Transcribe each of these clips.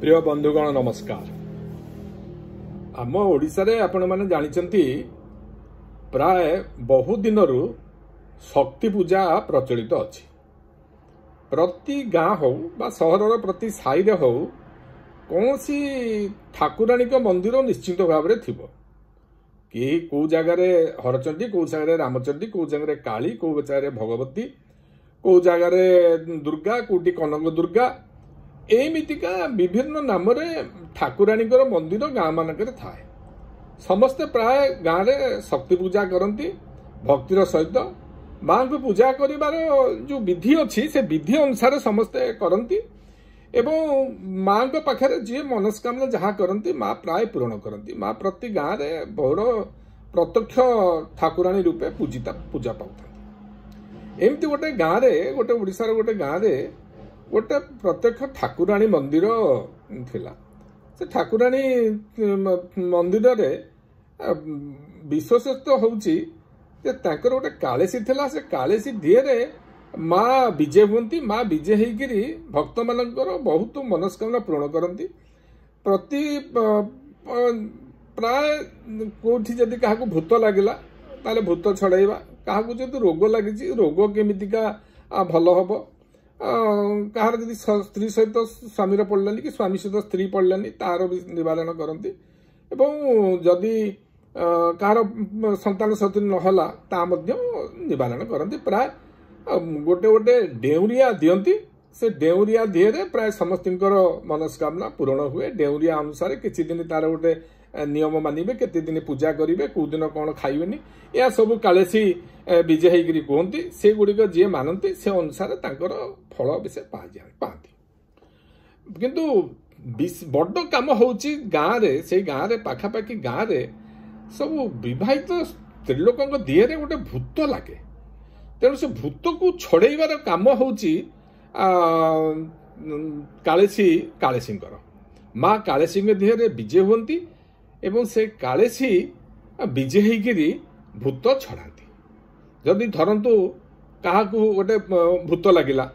ପ୍ରିୟ ବନ୍ଧୁଗଣ ନମସ୍କାର। ଆମ ଓଡ଼ିଶାରେ ଆପଣମାନେ ଜାଣିଛନ୍ତି ପ୍ରାୟ ବହୁ ଦିନରୁ ଶକ୍ତି ପୂଜା ପ୍ରଚଳିତ ଅଛି। ପ୍ରତି ଗାଁ ହଉ ବା ସହରର ପ୍ରତି ସାହିରେ ହଉ କୌଣସି ଠାକୁରାଣୀଙ୍କ ମନ୍ଦିର ନିଶ୍ଚିତ ଭାବରେ ଥିବ। କେହି କେଉଁ ଜାଗାରେ ହରଚଣ୍ଡୀ, କେଉଁ ଜାଗାରେ ରାମଚଣ୍ଡୀ, କେଉଁ ଜାଗାରେ କାଳୀ, କେଉଁ ଜାଗାରେ ଭଗବତୀ, କେଉଁ ଜାଗାରେ ଦୁର୍ଗା, କେଉଁଠି କନକ ଦୁର୍ଗା, ଏମିତିକା ବିଭିନ୍ନ ନାମରେ ଠାକୁରାଣୀଙ୍କର ମନ୍ଦିର ଗାଁ ମାନଙ୍କରେ ଥାଏ। ସମସ୍ତେ ପ୍ରାୟ ଗାଁରେ ଶକ୍ତି ପୂଜା କରନ୍ତି ଭକ୍ତିର ସହିତ। ମାଆଙ୍କୁ ପୂଜା କରିବାର ଯେଉଁ ବିଧି ଅଛି ସେ ବିଧି ଅନୁସାରେ ସମସ୍ତେ କରନ୍ତି ଏବଂ ମାଆଙ୍କ ପାଖରେ ଯିଏ ମନସ୍କାମନା ଯାହା କରନ୍ତି ମା ପ୍ରାୟ ପୂରଣ କରନ୍ତି। ମା ପ୍ରତି ଗାଁରେ ବଡ଼ ପ୍ରତ୍ୟକ୍ଷ ଠାକୁରାଣୀ ରୂପେ ପୂଜା ପାଉଥାନ୍ତି। ଏମିତି ଗୋଟେ ଗାଁରେ, ଗୋଟେ ଓଡ଼ିଶାର ଗୋଟେ ଗାଁରେ ଗୋଟେ ପ୍ରତ୍ୟକ୍ଷ ଠାକୁରାଣୀ ମନ୍ଦିର ଥିଲା। ସେ ଠାକୁରାଣୀ ମନ୍ଦିରରେ ବିଶ୍ୱସତ ହେଉଛି ଯେ ତାଙ୍କର ଗୋଟେ କାଳେଶୀ ଥିଲା। ସେ କାଳେଶୀ ଦିହରେ ମା ବିଜେ ହୁଅନ୍ତି। ମା ବିଜେ ହେଇକିରି ଭକ୍ତମାନଙ୍କର ବହୁତ ମନସ୍କାମନା ପୂରଣ କରନ୍ତି। ପ୍ରତି ପ୍ରାୟ କେଉଁଠି ଯଦି କାହାକୁ ଭୂତ ଲାଗିଲା ତାହେଲେ ଭୂତ ଛଡ଼େଇବା, କାହାକୁ ଯଦି ରୋଗ ଲାଗିଛି ରୋଗ କେମିତିକା ଭଲ ହେବ, କାହାର ଯଦି ସ୍ତ୍ରୀ ସହିତ ସ୍ୱାମୀର ପଡ଼ିଲାନି କି ସ୍ୱାମୀ ସହିତ ସ୍ତ୍ରୀ ପଡ଼ିଲାନି ତାର ବି ନିବାରଣ କରନ୍ତି, ଏବଂ ଯଦି କାହାର ସନ୍ତାନ ସତୀ ନହେଲା ତା ମଧ୍ୟ ନିବାରଣ କରନ୍ତି। ପ୍ରାୟ ଗୋଟେ ଗୋଟେ ଡେଉଁରିଆ ଦିଅନ୍ତି। ସେ ଡେଉଁରିଆ ଦିହରେ ପ୍ରାୟ ସମସ୍ତଙ୍କର ମନସ୍କାମନା ପୂରଣ ହୁଏ। ଡେଉଁରିଆ ଅନୁସାରେ କିଛି ଦିନ ତାର ଗୋଟେ ନିୟମ ମାନିବେ, କେତେ ଦିନ ପୂଜା କରିବେ, କେଉଁ ଦିନ କ'ଣ ଖାଇବେନି, ଏହା ସବୁ କାଳେଶୀ ବିଜେ ହେଇକିରି କୁହନ୍ତି। ସେଗୁଡ଼ିକ ଯିଏ ମାନନ୍ତି ସେ ଅନୁସାରେ ତାଙ୍କର ଫଳ ବି ସେ ପାଆନ୍ତି। କିନ୍ତୁ ବଡ଼ କାମ ହେଉଛି ଗାଁରେ, ସେଇ ଗାଁରେ ପାଖାପାଖି ଗାଁରେ ସବୁ ବିବାହିତ ସ୍ତ୍ରୀ ଲୋକଙ୍କ ଦିହରେ ଗୋଟେ ଭୂତ ଲାଗେ। ତେଣୁ ସେ ଭୂତକୁ ଛଡ଼େଇବାର କାମ ହେଉଛି କାଳେଶୀ କାଳେଶୀଙ୍କର। ମା କାଳେଶୀଙ୍କ ଦେହରେ ବିଜେ ହୁଅନ୍ତି ଏବଂ ସେ କାଳେଶୀ ବିଜେ ହେଇକିରି ଭୂତ ଛଡ଼ାନ୍ତି। ଯଦି ଧରନ୍ତୁ କାହାକୁ ଗୋଟେ ଭୂତ ଲାଗିଲା,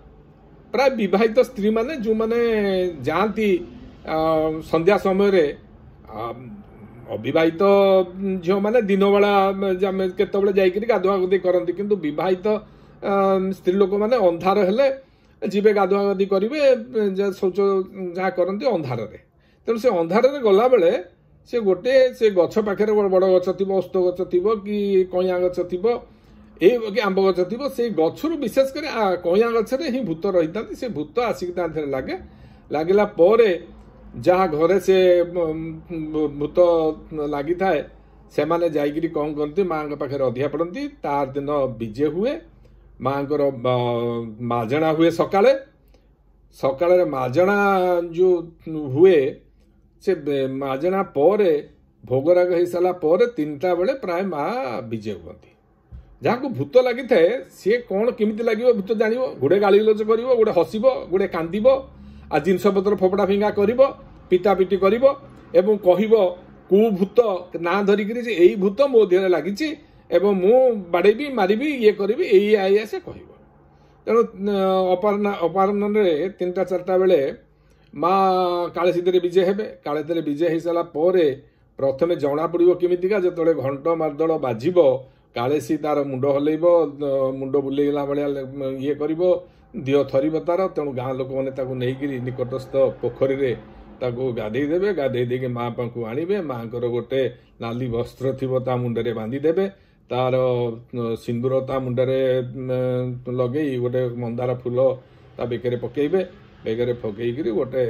ପ୍ରାୟ ବିବାହିତ ସ୍ତ୍ରୀମାନେ ଯେଉଁମାନେ ଯାଆନ୍ତି ସନ୍ଧ୍ୟା ସମୟରେ, ଅବିବାହିତ ଝିଅମାନେ ଦିନବେଳା କେତେବେଳେ ଯାଇକିରି ଗାଧୁଆ ଗାଧି କରନ୍ତି, କିନ୍ତୁ ବିବାହିତ ସ୍ତ୍ରୀ ଲୋକମାନେ ଅନ୍ଧାର ହେଲେ ଯିବେ ଗାଧୁଆ ଗାଧି କରିବେ, ଶୌଚ ଯାହା କରନ୍ତି ଅନ୍ଧାରରେ। ତେଣୁ ସେ ଅନ୍ଧାରରେ ଗଲାବେଳେ ସେ ଗୋଟେ ସେ ଗଛ ପାଖରେ ବଡ଼ ଗଛ ଥିବ, ଓସ୍ତ ଗଛ ଥିବ କି କଇଁଆ ଗଛ ଥିବ, ଏଇ କି ଆମ୍ବ ଗଛ ଥିବ, ସେଇ ଗଛରୁ ବିଶେଷ କରି କଇଁଆ ଗଛରେ ହିଁ ଭୂତ ରହିଥାନ୍ତି। ସେ ଭୂତ ଆସିକି ତା ଦେହରେ ଲାଗେ। ଲାଗିଲା ପରେ ଯାହା ଘରେ ସେ ଭୂତ ଲାଗିଥାଏ ସେମାନେ ଯାଇକିରି କ'ଣ କରନ୍ତି, ମାଆଙ୍କ ପାଖରେ ଅଧିଆ ପଡ଼ନ୍ତି। ତାର ଦିନ ବିଜେ ହୁଏ, ମାଆଙ୍କର ମାଜଣା ହୁଏ। ସକାଳେ ସକାଳରେ ମାଜଣା ଯେଉଁ ହୁଏ, ସେ ମାଜଣା ପରେ ଭୋଗରାଗ ହେଇସାରିଲା ପରେ 3ଟା ବେଳେ ପ୍ରାୟ ମା ବିଜେ ହୁଅନ୍ତି। ଯାହାକୁ ଭୂତ ଲାଗିଥାଏ ସିଏ କ'ଣ କେମିତି ଲାଗିବ ଭୂତ ଜାଣିବ, ଗୋଟେ ଗାଳିଗୁଲଜ କରିବ, ଗୋଟେ ହସିବ, ଗୋଟେ କାନ୍ଦିବ, ଆଉ ଜିନିଷପତ୍ର ଫୋପଡ଼ା ଫିଙ୍ଗା କରିବ, ପିଟାପିଟି କରିବ ଏବଂ କହିବ କେଉଁ ଭୂତ ନାଁ ଧରିକିରି ଯେ ଏଇ ଭୂତ ମୋ ଦେହରେ ଲାଗିଛି ଏବଂ ମୁଁ ବାଡ଼େଇବି, ମାରିବି, ଇଏ କରିବି, ଏଇଆ ଏଇଆ ସେ କହିବ। ତେଣୁ ଅପରାହ୍ନରେ 3ଟା 4ଟା ବେଳେ ମା କାଳେଶୀରେ ବିଜେ ହେବେ। କାଳେଶୀରେ ବିଜେ ହେଇସାରିଲା ପରେ ପ୍ରଥମେ ଜଣାପଡ଼ିବ କେମିତିକା, ଯେତେବେଳେ ଘଣ୍ଟ ମାର୍ଦଳ ବାଜିବ କାଳେଶୀ ତାର ମୁଣ୍ଡ ହଲେଇବ, ମୁଣ୍ଡ ବୁଲେଇଲା ଭଳିଆ ଇଏ କରିବ, ଦିହ ଥରିବ ତାର। ତେଣୁ ଗାଁ ଲୋକମାନେ ତାକୁ ନେଇକିରି ନିକଟସ୍ଥ ପୋଖରୀରେ ତାକୁ ଗାଧେଇ ଦେବେ। ଗାଧେଇ ଦେଇକି ମା ପାଖକୁ ଆଣିବେ। ମାଆଙ୍କର ଗୋଟେ ନାଲି ବସ୍ତ୍ର ଥିବ ତା ମୁଣ୍ଡରେ ବାନ୍ଧିଦେବେ, ତାର ସିନ୍ଦୁର ତା ମୁଣ୍ଡରେ ଲଗେଇ ଗୋଟେ ମନ୍ଦାର ଫୁଲ ତା ବେକରେ ପକେଇବେ। ବେକରେ ପକେଇକିରି ଗୋଟେ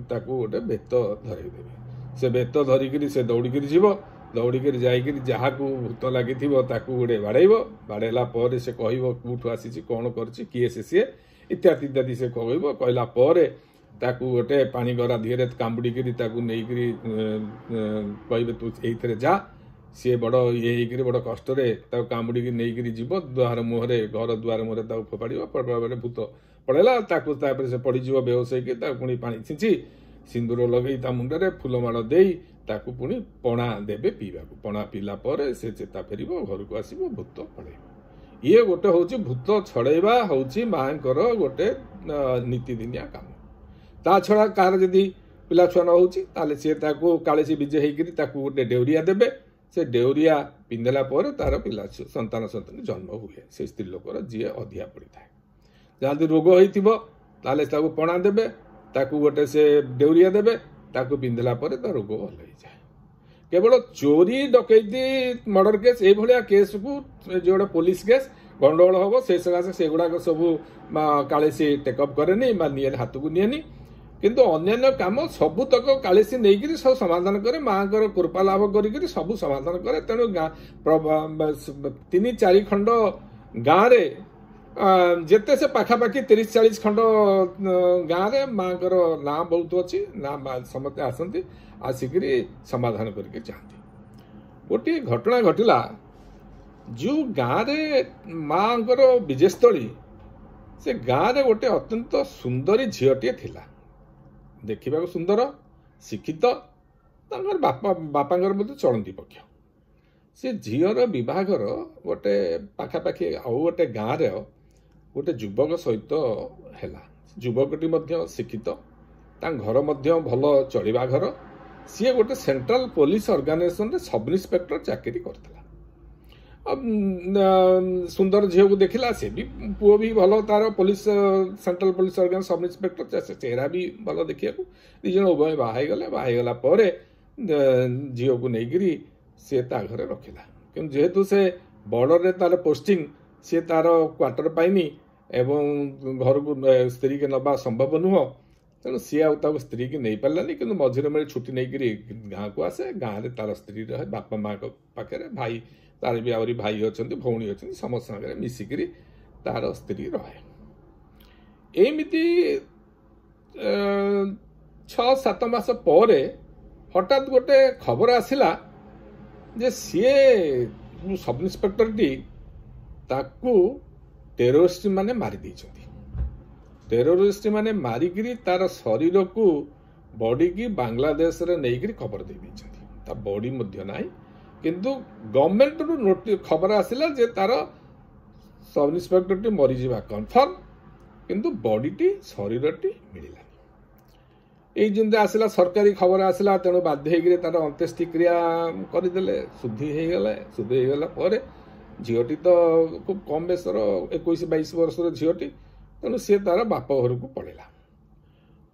ତାକୁ ଗୋଟେ ବେତ ଧରେଇଦେବେ। ସେ ବେତ ଧରିକିରି ସେ ଦୌଡ଼ିକିରି ଯିବ। ଦୌଡ଼ିକିରି ଯାଇକିରି ଯାହାକୁ ଭୂତ ଲାଗିଥିବ ତାକୁ ଗୋଟେ ବାଡ଼େଇବ। ବାଡ଼େଇଲା ପରେ ସେ କହିବ କେଉଁଠୁ ଆସିଛି, କ'ଣ କରିଛି, କିଏ ସେ ସିଏ, ଇତ୍ୟାଦି ଇତ୍ୟାଦି ସେ କହିବ। କହିଲା ପରେ ତାକୁ ଗୋଟେ ପାଣି ଗରା ଦିହରେ କାମୁଡ଼ିକିରି ତାକୁ ନେଇକିରି କହିବେ ତୁ ଏଇଥିରେ ଯା। ସିଏ ବଡ଼ ଇଏ ହେଇକିରି ବଡ଼ କଷ୍ଟରେ ତାକୁ କାମୁଡ଼ିକି ନେଇକିରି ଯିବ। ଦୁଆର ମୁହଁରେ, ଘର ଦୁଆର ମୁହଁରେ ତାକୁ ଫୋପାଡ଼ିବ। ଫୋପାଡ଼ିଲା ପରେ ଭୂତ ପଳେଇଲା, ତାକୁ ତାପରେ ସେ ପଡ଼ିଯିବ ବେହୋସ ହେଇକି। ତାକୁ ପୁଣି ପାଣି ଛିଞ୍ଚି ସିନ୍ଦୁର ଲଗେଇ ତା ମୁଣ୍ଡରେ ଫୁଲମାଳ ଦେଇ ତାକୁ ପୁଣି ପଣା ଦେବେ ପିଇବାକୁ। ପଣା ପିଇଲା ପରେ ସେ ଚେତା ଫେରିବ, ଘରକୁ ଆସିବ, ଭୂତ ପଳେଇବ। ଇଏ ଗୋଟେ ହେଉଛି ଭୂତ ଛଡ଼େଇବା ହେଉଛି ମାଆଙ୍କର ଗୋଟେ ନୀତିଦିନିଆ କାମ। ତା ଛଡ଼ା କାହାର ଯଦି ପିଲା ଛୁଆ ନ ହେଉଛି, ତାହେଲେ ସିଏ ତାକୁ କାଳିଶୀ ବିଜେ ହେଇକିରି ତାକୁ ଗୋଟେ ଡେଉରିଆ ଦେବେ। ସେ ଡେଉରିଆ ପିନ୍ଧିଲା ପରେ ତାର ପିଲା ସନ୍ତାନ ସନ୍ତତି ଜନ୍ମ ହୁଏ ସେ ସ୍ତ୍ରୀ ଲୋକର ଯିଏ ଅଧିଆ ପଡ଼ିଥାଏ। ଯାହାଦି ରୋଗ ହେଇଥିବ ତାହେଲେ ତାକୁ ପଣା ଦେବେ, ତାକୁ ଗୋଟେ ସେ ଡେଉରିଆ ଦେବେ, ତାକୁ ପିନ୍ଧିଲା ପରେ ତା ରୋଗ ଭଲ ହେଇଯାଏ। କେବଳ ଚୋରି, ଡକେଇତି, ମର୍ଡର କେସ୍ ଏଇଭଳିଆ କେସ୍କୁ, ଯେଉଁଟା ପୋଲିସ କେସ୍ ଗଣ୍ଡଗୋଳ ହେବ, ସେ ସକାଶେ ସେଗୁଡ଼ାକ ସବୁ କାଳିଶୀ ଟେକଅପ୍ କରେନି ବା ନିଏ ହାତକୁ ନିଏନି। କିନ୍ତୁ ଅନ୍ୟାନ୍ୟ କାମ ସବୁତକ କାଳିଶୀ ନେଇକିରି ସବୁ ସମାଧାନ କରେ, ମାଆଙ୍କର କୃପା ଲାଭ କରିକିରି ସବୁ ସମାଧାନ କରେ। ତେଣୁ ଗାଁ 3-4 ଖଣ୍ଡ ଗାଁରେ ଯେତେ ସେ ପାଖାପାଖି 30-40 ଖଣ୍ଡ ଗାଁରେ ମାଆଙ୍କର ନାଁ ବହୁତ ଅଛି, ନାଁ ସମସ୍ତେ ଆସନ୍ତି, ଆସିକିରି ସମାଧାନ କରିକି ଯାଆନ୍ତି। ଗୋଟିଏ ଘଟଣା ଘଟିଲା, ଯେଉଁ ଗାଁରେ ମାଆଙ୍କର ବିଜେସ୍ଥଳୀ, ସେ ଗାଁରେ ଗୋଟେ ଅତ୍ୟନ୍ତ ସୁନ୍ଦରୀ ଝିଅଟିଏ ଥିଲା, ଦେଖିବାକୁ ସୁନ୍ଦର, ଶିକ୍ଷିତ, ତାଙ୍କର ବାପାଙ୍କର ମଧ୍ୟ ଚଳନ୍ତି ପକ୍ଷ। ସେ ଝିଅର ବିବାହଘର ଗୋଟେ ପାଖାପାଖି ଆଉ ଗୋଟେ ଗାଁର ଗୋଟେ ଯୁବକ ସହିତ ହେଲା। ଯୁବକଟି ମଧ୍ୟ ଶିକ୍ଷିତ, ତାଙ୍କ ଘର ମଧ୍ୟ ଭଲ ଚଳିବା ଘର। ସିଏ ଗୋଟେ ସେଣ୍ଟ୍ରାଲ ପୋଲିସ ଅର୍ଗାନାଇଜେସନରେ ସବ୍ ଇନ୍ସପେକ୍ଟର ଚାକିରି କରିଥିଲା। ସୁନ୍ଦର ଝିଅକୁ ଦେଖିଲା, ସେ ବି ପୁଅ ବି ଭଲ, ତାର police central police organ sub inspector, ସେ ଚେହେରା ବି ଭଲ ଦେଖିବାକୁ। ଦୁଇ ଜଣ ଉଭୟ ବାହା ହେଇଗଲେ। ବାହା ହେଇଗଲା ପରେ ଝିଅକୁ ନେଇକିରି ସିଏ ତା ଘରେ ରଖିଲା। କିନ୍ତୁ ଯେହେତୁ ସେ ବର୍ଡ଼ରରେ ତାର ପୋଷ୍ଟିଂ, ସିଏ ତାର କ୍ୱାର୍ଟର ପାଇନି ଏବଂ ଘରକୁ ସ୍ତ୍ରୀକି ନେବା ସମ୍ଭବ ନୁହଁ, ତେଣୁ ସିଏ ଆଉ ତାକୁ ସ୍ତ୍ରୀକି ନେଇପାରିଲାନି। କିନ୍ତୁ ମଝିରେ ମଝିରେ ଛୁଟି ନେଇକିରି ଗାଁକୁ ଆସେ। ଗାଁରେ ତାର ସ୍ତ୍ରୀ ରହେ ବାପା ମାଆଙ୍କ ପାଖରେ, ଭାଇ ତାର ବି ଆହୁରି ଭାଇ ଅଛନ୍ତି, ଭଉଣୀ ଅଛନ୍ତି, ସମସ୍ତଙ୍କ ସାଙ୍ଗରେ ମିଶିକିରି ତାର ସ୍ତ୍ରୀ ରହେ। ଏମିତି 6-7 ମାସ ପରେ ହଠାତ୍ ଗୋଟେ ଖବର ଆସିଲା ଯେ ସିଏ ସବ୍ ଇନ୍ସପେକ୍ଟରଟି ତାକୁ ଟେରୋରିଷ୍ଟ ମାନେ ମାରି ଦେଇଛନ୍ତି। ଟେରୋରିଷ୍ଟ ମାନେ ମାରିକିରି ତାର ଶରୀରକୁ ବଡ଼ିକି ବାଂଲାଦେଶରେ ନେଇକିରି ଖବର ଦେଇ ଦେଇଛନ୍ତି। ତା ବଡ଼ି ମଧ୍ୟ ନାହିଁ, କିନ୍ତୁ ଗଭର୍ଣ୍ଣମେଣ୍ଟରୁ ଖବର ଆସିଲା ଯେ ତାର ସବ୍ ଇନ୍ସପେକ୍ଟରଟି ମରିଯିବା କନଫର୍ମ, କିନ୍ତୁ ବଡ଼ିଟି ଶରୀରଟି ମିଳିଲାନି। ଏଇ ଯେମିତି ଆସିଲା ସରକାରୀ ଖବର ଆସିଲା, ତେଣୁ ବାଧ୍ୟ ହେଇକିରି ତାର ଅନ୍ତ୍ୟେଷ୍ଟିକ୍ରିୟା କରିଦେଲେ, ଶୁଦ୍ଧି ହେଇଗଲା। ଶୁଦ୍ଧି ହେଇଗଲା ପରେ ଝିଅଟି ତ ଖୁବ୍ କମ୍ ବୟସର, 21-22 ବର୍ଷର ଝିଅଟି, ତେଣୁ ସିଏ ତାର ବାପ ଘରକୁ ପଳେଇଲା।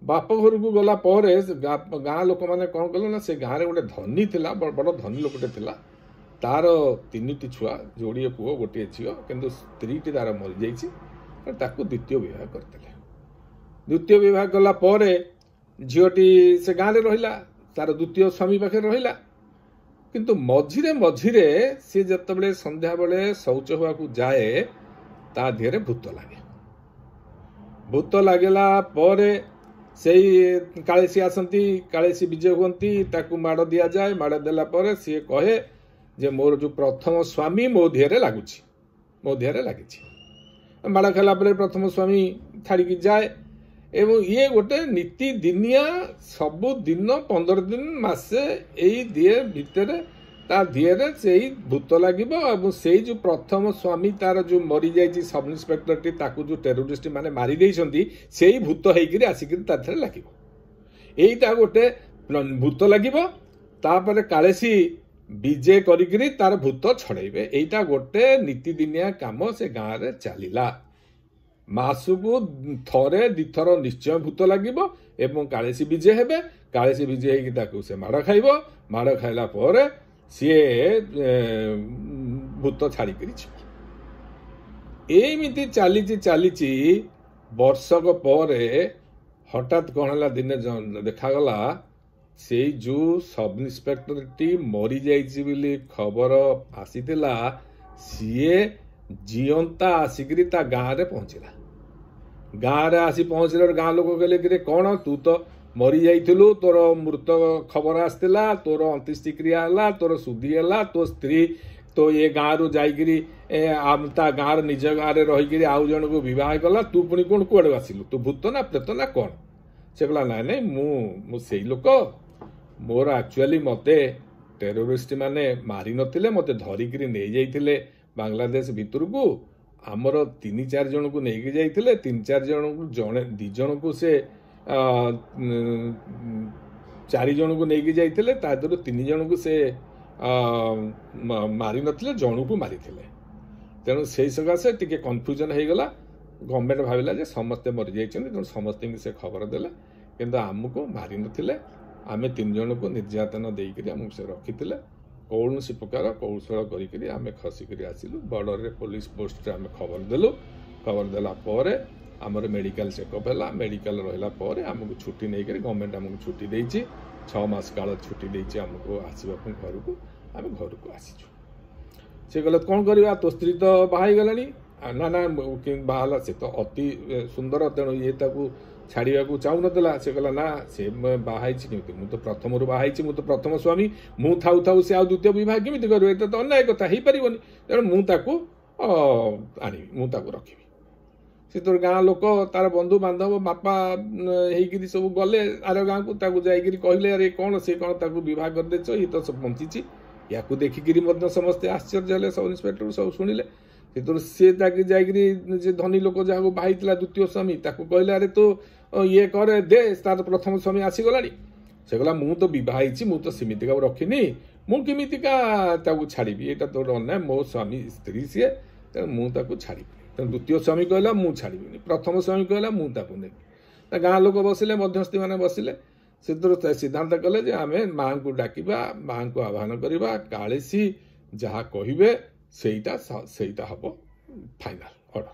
ବାପ ଘରକୁ ଗଲା ପରେ ଗାଁ ଲୋକମାନେ କ'ଣ କଲେ ନା, ସେ ଗାଁରେ ଗୋଟେ ଧନୀ ଥିଲା, ବଡ଼ ଧନୀ ଲୋକଟେ ଥିଲା, ତାର 3ଟି ଛୁଆ, ଯୋଡ଼ିଏ ପୁଅ ଗୋଟିଏ ଝିଅ, କିନ୍ତୁ ସ୍ତ୍ରୀଟି ତାର ମରିଯାଇଛି। ତାକୁ ଦ୍ୱିତୀୟ ବିବାହ କରିଦେଲେ। ଦ୍ୱିତୀୟ ବିବାହ କଲା ପରେ ଝିଅଟି ସେ ଗାଁରେ ରହିଲା, ତାର ଦ୍ୱିତୀୟ ସ୍ୱାମୀ ପାଖରେ ରହିଲା। କିନ୍ତୁ ମଝିରେ ମଝିରେ ସିଏ ଯେତେବେଳେ ସନ୍ଧ୍ୟାବେଳେ ଶୌଚ ହେବାକୁ ଯାଏ, ତା ଦେହରେ ଭୂତ ଲାଗେ। ଭୂତ ଲାଗିଲା ପରେ ସେଇ କାଳିଶୀ ଆସନ୍ତି, କାଳିଶୀ ବିଜେ ହୁଅନ୍ତି, ତାକୁ ମାଡ଼ ଦିଆଯାଏ। ମାଡ଼ ଦେଲା ପରେ ସିଏ କହେ ଯେ ମୋର ଯେଉଁ ପ୍ରଥମ ସ୍ୱାମୀ ମୋ ଦେହରେ ଲାଗୁଛି, ମୋ ଦେହରେ ଲାଗିଛି। ମାଡ଼ ଖାଇଲା ପରେ ପ୍ରଥମ ସ୍ୱାମୀ ଛାଡ଼ିକି ଯାଏ। ଏବଂ ଇଏ ଗୋଟେ ନୀତିଦିନିଆ ସବୁଦିନ 15 ଦିନ ମାସେ ଏଇ ଦିଏ ଭିତରେ ତା ଦିହରେ ସେଇ ଭୂତ ଲାଗିବ। ଏବଂ ସେଇ ଯେଉଁ ପ୍ରଥମ ସ୍ୱାମୀ ତାର ଯେଉଁ ମରିଯାଇଛି ସବ୍ ଇନ୍ସପେକ୍ଟରଟି, ତାକୁ ଯେଉଁ ଟେରୋରିଷ୍ଟ ମାନେ ମାରି ଦେଇଛନ୍ତି, ସେଇ ଭୂତ ହେଇକିରି ଆସିକିରି ତା ଦେହରେ ଲାଗିବ। ଏଇଟା ଗୋଟେ ଭୂତ ଲାଗିବ, ତାପରେ କାଳେସି ବିଜେ କରିକିରି ତାର ଭୂତ ଛଡ଼େଇବେ। ଏଇଟା ଗୋଟେ ନୀତିଦିନିଆ କାମ ସେ ଗାଁରେ ଚାଲିଲା। ମାସକୁ ଥରେ 2ଥର ନିଶ୍ଚୟ ଭୂତ ଲାଗିବ ଏବଂ କାଳେସି ବିଜେ ହେବେ। କାଳେସି ବିଜେ ହେଇକି ତାକୁ ସେ ମାଡ଼ ଖାଇବ। ମାଡ଼ ଖାଇଲା ପରେ ସିଏ ଭୂତ ଛାଡ଼ିକିରି ଯିବ। ଏମିତି ଚାଲିଛି ଚାଲିଛି। ବର୍ଷକ ପରେ ହଠାତ୍ କ'ଣ ହେଲା, ଦିନେ ଦେଖାଗଲା ସେଇ ଯେଉଁ ସବ୍ ଇନ୍ସପେକ୍ଟରଟି ମରିଯାଇଛି ବୋଲି ଖବର ଆସିଥିଲା, ସିଏ ଜିଅନ୍ତା ଆସିକିରି ତା ଗାଁରେ ପହଞ୍ଚିଲା। ଗାଁରେ ଆସି ପହଞ୍ଚିଲା, ଗାଁ ଲୋକ କହିଲେ କିରେ କ'ଣ ତୁ ତ ମରିଯାଇଥିଲୁ, ତୋର ମୃତ ଖବର ଆସିଥିଲା, ତୋର ଅନ୍ତ୍ୟେଷ୍ଟିକ୍ରିୟା ହେଲା, ତୋର ଶୁଦ୍ଧି ହେଲା, ତୋ ସ୍ତ୍ରୀ ତ ଏ ଗାଁରୁ ଯାଇକିରି ତା ଗାଁର ନିଜ ଗାଁରେ ରହିକିରି ଆଉ ଜଣକୁ ବିବାହ କଲା, ତୁ ପୁଣି କ'ଣ କୁଆଡ଼େ ଆସିଲୁ, ତୁ ଭୂତ ନା ପ୍ରେତ ନା କ'ଣ? ସେ କହିଲା ନାଇଁ ନାଇଁ, ମୁଁ ସେଇ ଲୋକ, ମୋର ଆକ୍ଚୁଆଲି ମୋତେ ଟେରୋରିଷ୍ଟ ମାନେ ମାରିନଥିଲେ, ମୋତେ ଧରିକିରି ନେଇଯାଇଥିଲେ ବାଂଲାଦେଶ ଭିତରକୁ, ଆମର 3-4 ଜଣକୁ ନେଇକି ଯାଇଥିଲେ, 3-4 ଜଣକୁ ଜଣେ 2 ଜଣକୁ ସେ 4 ଜଣଙ୍କୁ ନେଇକି ଯାଇଥିଲେ, ତା ଦେହରୁ 3 ଜଣଙ୍କୁ ସେ ମାରିନଥିଲେ, ଜଣକୁ ମାରିଥିଲେ। ତେଣୁ ସେଇ ସକାଶେ ଟିକେ କନଫ୍ୟୁଜନ୍ ହେଇଗଲା। ଗଭର୍ଣ୍ଣମେଣ୍ଟ ଭାବିଲା ଯେ ସମସ୍ତେ ମରିଯାଇଛନ୍ତି, ତେଣୁ ସମସ୍ତଙ୍କୁ ସେ ଖବର ଦେଲେ, କିନ୍ତୁ ଆମକୁ ମାରିନଥିଲେ। ଆମେ 3 ଜଣଙ୍କୁ ନିର୍ଯାତନା ଦେଇକରି ଆମକୁ ସେ ରଖିଥିଲେ। କୌଣସି ପ୍ରକାର କୌଶଳ କରିକିରି ଆମେ ଖସିକରି ଆସିଲୁ। ବର୍ଡ଼ରରେ ପୋଲିସ ପୋଷ୍ଟରେ ଆମେ ଖବର ଦେଲୁ। ଖବର ଦେଲା ପରେ ଆମର ମେଡ଼ିକାଲ ଚେକଅପ୍ ହେଲା। ମେଡ଼ିକାଲ ରହିଲା ପରେ ଆମକୁ ଛୁଟି ନେଇକରି ଗଭର୍ଣ୍ଣମେଣ୍ଟ ଆମକୁ ଛୁଟି ଦେଇଛି, 6 ମାସ କାଳ ଛୁଟି ଦେଇଛି ଆମକୁ ଆସିବା ପାଇଁ ଘରକୁ। ଆମେ ଘରକୁ ଆସିଛୁ। ସେ କହିଲେ କ'ଣ କରିବା, ତୋ ସ୍ତ୍ରୀ ତ ବାହା ହେଇଗଲାଣି। ନା ନା, ବାହା ହେଲା, ସେ ତ ଅତି ସୁନ୍ଦର, ତେଣୁ ଇଏ ତାକୁ ଛାଡ଼ିବାକୁ ଚାହୁଁନଥିଲା। ସେ କହିଲା ନା, ସେ ବାହା ହେଇଛି କେମିତି, ମୁଁ ତ ପ୍ରଥମରୁ ବାହା ହେଇଛି, ମୁଁ ତ ପ୍ରଥମ ସ୍ୱାମୀ, ମୁଁ ଥାଉ ଥାଉ ସେ ଆଉ ଦ୍ୱିତୀୟ ବିବାହ କେମିତି କରିବ, ଏଇଟା ତ ଅନ୍ୟାୟ କଥା, ହେଇପାରିବନି। ତେଣୁ ମୁଁ ତାକୁ ଆଣିବି, ମୁଁ ତାକୁ ରଖିବି। ସେ ତୋର ଗାଁ ଲୋକ, ତାର ବନ୍ଧୁ ବାନ୍ଧବ, ବାପା ହେଇକିରି ସବୁ ଗଲେ ଆର ଗାଁକୁ। ତାକୁ ଯାଇକିରି କହିଲେ, ଆରେ କ'ଣ ସେ କ'ଣ ତାକୁ ବିବାହ କରିଦେଇଛ, ଇଏ ତ ସବୁ ବଞ୍ଚିଛି। ୟାକୁ ଦେଖିକିରି ମଧ୍ୟ ସମସ୍ତେ ଆଶ୍ଚର୍ଯ୍ୟ ହେଲେ, ସବ୍ ଇନ୍ସପେକ୍ଟର ସବୁ ଶୁଣିଲେ। ସେଥିରୁ ସିଏ ତାକୁ ଯାଇକିରି ଯେ ଧନୀ ଲୋକ ଯାହାକୁ ବାହାଇଥିଲା ଦ୍ୱିତୀୟ ସ୍ୱାମୀ, ତାକୁ କହିଲେ, ଆରେ ତୁ ଇଏ କରେ ଦେ, ତାର ପ୍ରଥମ ସ୍ୱାମୀ ଆସିଗଲାଣି। ସେ କହିଲା ମୁଁ ତ ବିବାହ ହେଇଛି, ମୁଁ ତ ସେମିତିକା ରଖିନି, ମୁଁ କେମିତିକା ତାକୁ ଛାଡ଼ିବି, ଏଇଟା ତୋର ଅନ୍ୟାୟ, ମୋ ସ୍ୱାମୀ ସ୍ତ୍ରୀ ସିଏ, ତେଣୁ ମୁଁ ତାକୁ ଛାଡ଼ିବି। ତେଣୁ ଦ୍ୱିତୀୟ ସ୍ୱାମୀ କହିଲା ମୁଁ ଛାଡ଼ିବିନି, ପ୍ରଥମ ସ୍ୱାମୀ କହିଲା ମୁଁ ତାକୁ ନେବି। ତା ଗାଁ ଲୋକ ବସିଲେ, ମଧ୍ୟସ୍ଥିମାନେ ବସିଲେ। ସେଥିରୁ ସିଦ୍ଧାନ୍ତ କଲେ ଯେ ଆମେ ମାଆଙ୍କୁ ଡାକିବା, ମାଆଙ୍କୁ ଆହ୍ୱାନ କରିବା, କାଳିସୀ ଯାହା କହିବେ ସେଇଟା ହେବ ଫାଇନାଲ ଅର୍ଡ଼ର।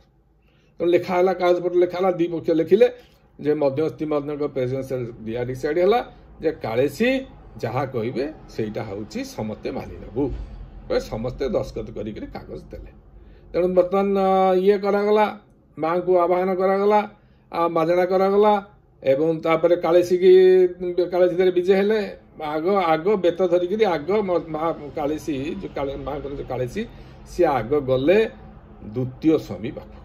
ତେଣୁ ଲେଖା ହେଲା, କାଗଜପତ୍ର ଲେଖା ହେଲା, 2 ପକ୍ଷ ଲେଖିଲେ ଯେ ମଧ୍ୟସ୍ଥିମାନଙ୍କ ପ୍ରେଜେନ୍ସରେ ଦିଆ ଡିସାଇଡ଼ ହେଲା ଯେ କାଳିସୀ ଯାହା କହିବେ ସେଇଟା ହେଉଛି ସମସ୍ତେ ମାନି ନେବୁ। ସମସ୍ତେ ଦସ୍ତଖତ କରିକିରି କାଗଜ ଦେଲେ। ତେଣୁ ବର୍ତ୍ତମାନ ଇଏ କରାଗଲା, ମାଆଙ୍କୁ ଆବାହନ କରାଗଲା, ମାଜଣା କରାଗଲା, ଏବଂ ତାପରେ କାଳିସୀକି କାଳିସୀ ବିଜେ ହେଲେ। ଆଗ ଆଗ ବେତ ଧରିକିରି ଆଗ ମା କାଳିସୀ, ଯେଉଁ ମାଆଙ୍କର ଯେଉଁ କାଳିସୀ, ସିଏ ଆଗ ଗଲେ ଦ୍ୱିତୀୟ ସ୍ୱାମୀ ପାଖକୁ।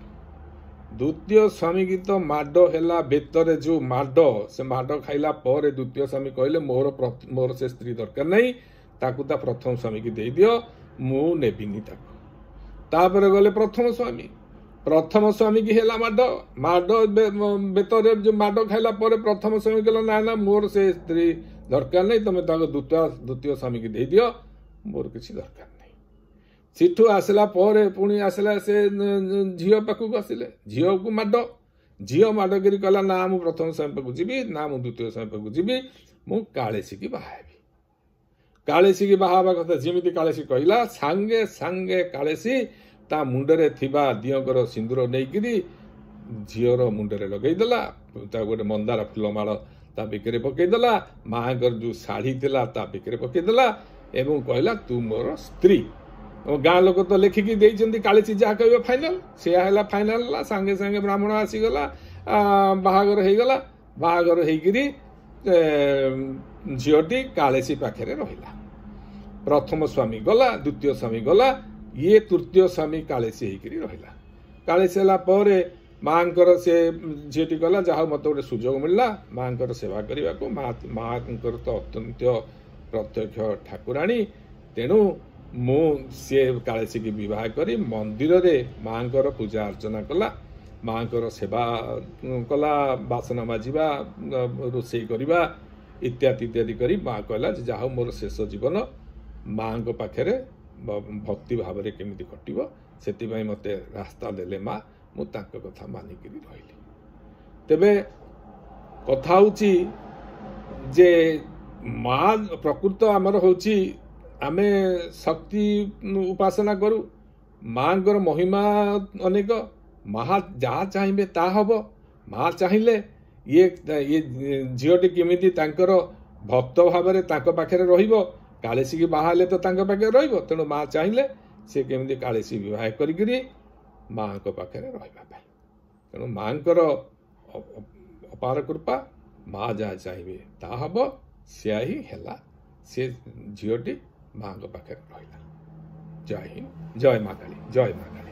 ଦ୍ୱିତୀୟ ସ୍ୱାମୀକି ତ ମାଡ଼ ହେଲା ବେତରେ, ଯେଉଁ ମାଡ଼, ସେ ମାଡ଼ ଖାଇଲା ପରେ ଦ୍ୱିତୀୟ ସ୍ୱାମୀ କହିଲେ ମୋର ସେ ସ୍ତ୍ରୀ ଦରକାର ନାହିଁ, ତାକୁ ତା ପ୍ରଥମ ସ୍ୱାମୀକି ଦେଇଦିଅ, ମୁଁ ନେବିନି ତାକୁ। ତାପରେ ଗଲେ ପ୍ରଥମ ସ୍ୱାମୀ, ପ୍ରଥମ ସ୍ୱାମୀକି ହେଲା ମାଡ଼, ମାଡ଼ ବେତରେ ଯେଉଁ ମାଡ଼ ଖାଇଲା ପରେ ପ୍ରଥମ ସ୍ୱାମୀ କହିଲା ନା ନା, ମୋର ସେ ସ୍ତ୍ରୀ ଦରକାର ନାହିଁ, ତମେ ତାକୁ ଦ୍ୱିତୀୟ ସ୍ୱାମୀକି ଦେଇଦିଅ, ମୋର କିଛି ଦରକାର ନାହିଁ। ସେଠୁ ଆସିଲା ପରେ ପୁଣି ଆସିଲା ସେ ଝିଅ ପାଖକୁ ଆସିଲେ, ଝିଅକୁ ମାଡ଼, ଝିଅ ମାଡ଼ କରି କହିଲା ନା ମୁଁ ପ୍ରଥମ ସ୍ୱାମୀ ପାଖକୁ ଯିବି, ନା ମୁଁ ଦ୍ୱିତୀୟ ସ୍ୱାମୀ ପାଖକୁ ଯିବି, ମୁଁ କାଳିସୀକି ବାହା ହେବି। କାଳିସୀକି ବାହା ହେବା କଥା ଯେମିତି କାଳିସୀ କହିଲା, ସାଙ୍ଗେ ସାଙ୍ଗେ କାଳିସୀ ତା ମୁଣ୍ଡରେ ଥିବା ଦିଅଙ୍କର ସିନ୍ଦୁର ନେଇକିରି ଝିଅର ମୁଣ୍ଡରେ ଲଗେଇଦେଲା, ତାକୁ ଗୋଟେ ମନ୍ଦାର ଫୁଲମାଳ ତା ବେକରେ ପକେଇଦେଲା, ମାଆଙ୍କର ଯେଉଁ ଶାଢ଼ୀ ଥିଲା ତା ବେକରେ ପକେଇଦେଲା, ଏବଂ କହିଲା ତୁ ମୋର ସ୍ତ୍ରୀ। ଗାଁ ଲୋକ ତ ଲେଖିକି ଦେଇଛନ୍ତି କାଳିସୀ ଯାହା କହିବ ଫାଇନାଲ, ସେୟା ହେଲା ଫାଇନାଲ ହେଲା। ସାଙ୍ଗେ ସାଙ୍ଗେ ବ୍ରାହ୍ମଣ ଆସିଗଲା, ବାହାଘର ହେଇଗଲା। ବାହାଘର ହେଇକିରି ଝିଅଟି କାଳିସୀ ପାଖରେ ରହିଲା। ପ୍ରଥମ ସ୍ୱାମୀ ଗଲା, ଦ୍ୱିତୀୟ ସ୍ୱାମୀ ଗଲା, ଇଏ ତୃତୀୟ ସ୍ୱାମୀ କାଳିସୀ ହେଇକିରି ରହିଲା। କାଳିସୀ ହେଲା ପରେ ମାଆଙ୍କର ସେ ଝିଅଟି ଗଲା, ଯାହା ହଉ ମୋତେ ଗୋଟେ ସୁଯୋଗ ମିଳିଲା ମାଆଙ୍କର ସେବା କରିବାକୁ, ମାଆଙ୍କର ତ ଅତ୍ୟନ୍ତ ପ୍ରତ୍ୟକ୍ଷ ଠାକୁରାଣୀ, ତେଣୁ ମୁଁ ସିଏ କାଳିସୀକି ବିବାହ କରି ମନ୍ଦିରରେ ମାଆଙ୍କର ପୂଜା ଅର୍ଚ୍ଚନା କଲା, ମାଆଙ୍କର ସେବା କଲା, ବାସନ ମାଜିବା, ରୋଷେଇ କରିବା ଇତ୍ୟାଦି ଇତ୍ୟାଦି କରି ମା କହିଲା ଯେ ଯାହା ହଉ ମୋର ଶେଷ ଜୀବନ ମାଆଙ୍କ ପାଖରେ ଭକ୍ତି ଭାବରେ କେମିତି କଟିବ ସେଥିପାଇଁ ମୋତେ ରାସ୍ତା ଦେଲେ ମା, ମୁଁ ତାଙ୍କ କଥା ମାନିକିରି ରହିଲି। ତେବେ କଥା ହେଉଛି ଯେ ମା ପ୍ରକୃତ ଆମର ହେଉଛି ଆମେ ଶକ୍ତି ଉପାସନା କରୁ, ମାଆଙ୍କର ମହିମା ଅନେକ, ମା ଯାହା ଚାହିଁବେ ତାହା ହେବ। ମା ଚାହିଁଲେ ଇଏ ଇଏ ଝିଅଟି କେମିତି ତାଙ୍କର ଭକ୍ତ ଭାବରେ ତାଙ୍କ ପାଖରେ ରହିବ, କାଳିସୀକି ବାହା ହେଲେ ତ ତାଙ୍କ ପାଖରେ ରହିବ, ତେଣୁ ମା ଚାହିଁଲେ ସେ କେମିତି କାଳିସୀ ବିବାହ କରିକିରି ମାଆଙ୍କ ପାଖରେ ରହିବା ପାଇଁ। ତେଣୁ ମାଆଙ୍କର ଅପାର କୃପା, ମା ଯାହା ଚାହିଁବେ ତାହା ହେବ, ସେୟା ହିଁ ହେଲା। ସେ ଝିଅଟି ମାଆଙ୍କ ପାଖରେ ରହିଲା। ଜୟ ହିନ୍ଦ, ଜୟ ମା କାଳୀ, ଜୟ ମା କାଳୀ।